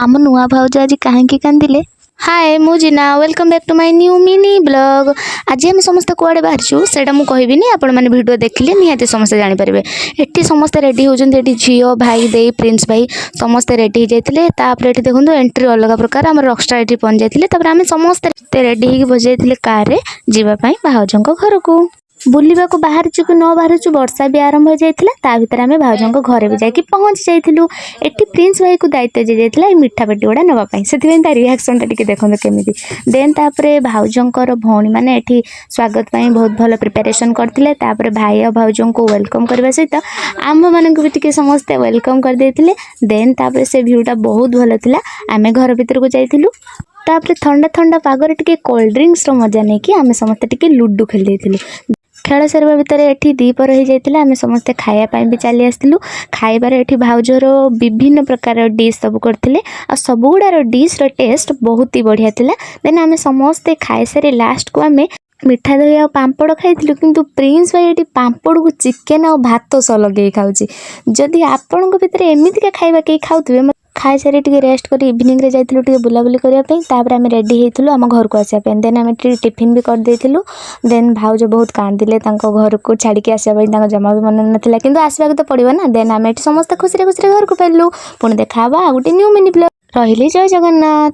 ଆମ ନୂଆ ଭାଉଜ ଆଜି କାହିଁକି କାନ୍ଦିଲେ? ହାଏ, ମୁଁ ଜିନା। Welcome back to my new mini vlog. ଆଜି ଆମେ ସମସ୍ତେ କୁଆଡ଼େ ବାହାରିଛୁ, ସେଇଟା ମୁଁ କହିବିନି। ଆପଣମାନେ ଭିଡ଼ିଓ ଦେଖିଲେ ନିହାତି ସମସ୍ତେ ଜାଣିପାରିବେ। ଏଠି ସମସ୍ତେ ରେଡ଼ି ହେଉଛନ୍ତି। ଏଠି ଝିଅ, ଭାଇ, ଦେଇ, ପ୍ରିନ୍ସ ଭାଇ ସମସ୍ତେ ରେଡ଼ି ହେଇଯାଇଥିଲେ। ତାପରେ ଏଠି ଦେଖନ୍ତୁ, ଏଣ୍ଟ୍ରି ଅଲଗା ପ୍ରକାର। ଆମର ରକଷ୍ଟାର ଏଠି ପହଞ୍ଚି ଯାଇଥିଲେ। ତାପରେ ଆମେ ସମସ୍ତେ ରେଡ଼ି ହେଇକି ବସିଯାଇଥିଲେ କାର୍ରେ ଯିବା ପାଇଁ ଭାଉଜଙ୍କ ଘରକୁ। ବୁଲିବାକୁ ବାହାରିଛୁ କି ନ ବାହାରିଛୁ, ବର୍ଷା ବି ଆରମ୍ଭ ହେଇଯାଇଥିଲା। ତା ଭିତରେ ଆମେ ଭାଉଜଙ୍କ ଘରେ ବି ଯାଇକି ପହଞ୍ଚି ଯାଇଥିଲୁ। ଏଠି ପ୍ରିନ୍ସ ଭାଇକୁ ଦାୟିତ୍ୱ ଦିଆଯାଇଥିଲା ଏଇ ମିଠା ପେଟି ଗୁଡ଼ା ନେବା ପାଇଁ। ସେଥିପାଇଁ ତା ରିଆକ୍ସନଟା ଟିକେ ଦେଖନ୍ତୁ କେମିତି। ଦେନ୍ ତାପରେ ଭାଉଜଙ୍କର ଭଉଣୀମାନେ ଏଠି ସ୍ୱାଗତ ପାଇଁ ବହୁତ ଭଲ ପ୍ରିପାରେସନ୍ କରିଥିଲେ। ତାପରେ ଭାଇ ଆଉ ଭାଉଜଙ୍କୁ welcome କରିବା ସହିତ ଆମ୍ଭମାନଙ୍କୁ ବି ଟିକେ ସମସ୍ତେ welcome କରିଦେଇଥିଲେ। ଦେନ୍ ତାପରେ ସେ ଭ୍ୟୁଟା ବହୁତ ଭଲ ଥିଲା। ଆମେ ଘର ଭିତରକୁ ଯାଇଥିଲୁ। ତାପରେ ଥଣ୍ଡା ଥଣ୍ଡା ପାଗରେ ଟିକେ କୋଲ୍ଡ ଡ୍ରିଙ୍କସର ମଜା ନେଇକି ଆମେ ସମସ୍ତେ ଟିକେ ଲୁଡ଼ୁ ଖେଳି ଦେଇଥିଲୁ। ଖେଳ ସରିବା ଭିତରେ ଏଠି ଦ୍ୱିପହର ହେଇଯାଇଥିଲା। ଆମେ ସମସ୍ତେ ଖାଇବା ପାଇଁ ବି ଚାଲି ଆସିଥିଲୁ। ଖାଇବାରେ ଏଠି ଭାଉଜର ବିଭିନ୍ନ ପ୍ରକାର ଡିଶ୍ ସବୁ କରିଥିଲେ ଆଉ ସବୁଗୁଡ଼ାର ଡିଶ୍ର ଟେଷ୍ଟ ବହୁତ ହି ବଢ଼ିଆ ଥିଲା। ଦେନ୍ ଆମେ ସମସ୍ତେ ଖାଇସାରି ଲାଷ୍ଟକୁ ଆମେ ମିଠା ଦହି ଆଉ ପାମ୍ପଡ଼ ଖାଇଥିଲୁ। କିନ୍ତୁ ପ୍ରିନ୍ସ ଭାଇ ଏଠି ପାମ୍ପଡ଼କୁ ଚିକେନ୍ ଆଉ ଭାତ ସହ ଲଗେଇ ଖାଉଛି। ଯଦି ଆପଣଙ୍କ ଭିତରେ ଏମିତିକା ଖାଇବା କେହି ଖାଉଥିବେ। ଖାଇସାରି ଟିକେ ରେଷ୍ଟ କରି ଇଭିନିଂରେ ଯାଇଥିଲୁ ଟିକେ ବୁଲାବୁଲି କରିବା ପାଇଁ। ତାପରେ ଆମେ ରେଡ଼ି ହେଇଥିଲୁ ଆମ ଘରକୁ ଆସିବା ପାଇଁ। ଦେନ୍ ଆମେ ଟିକେ ଟିଫିନ୍ ବି କରିଦେଇଥିଲୁ। ଦେନ୍ ଭାଉଜ ବହୁତ କାନ୍ଦିଲେ। ତାଙ୍କ ଘରକୁ ଛାଡ଼ିକି ଆସିବା ପାଇଁ ତାଙ୍କ ଜମା ବି ମନେ ନଥିଲା, କିନ୍ତୁ ଆସିବାକୁ ତ ପଡ଼ିବ ନା। ଦେନ୍ ଆମେ ଏଠି ସମସ୍ତେ ଖୁସିରେ ଖୁସିରେ ଘରକୁ ଫେରିଲୁ। ପୁଣି ଦେଖା ହବା ଆଉ ଗୋଟେ ନ୍ୟୁ ମିନି ବ୍ଲଗ୍। ରହିଲି, ଜୟ ଜଗନ୍ନାଥ।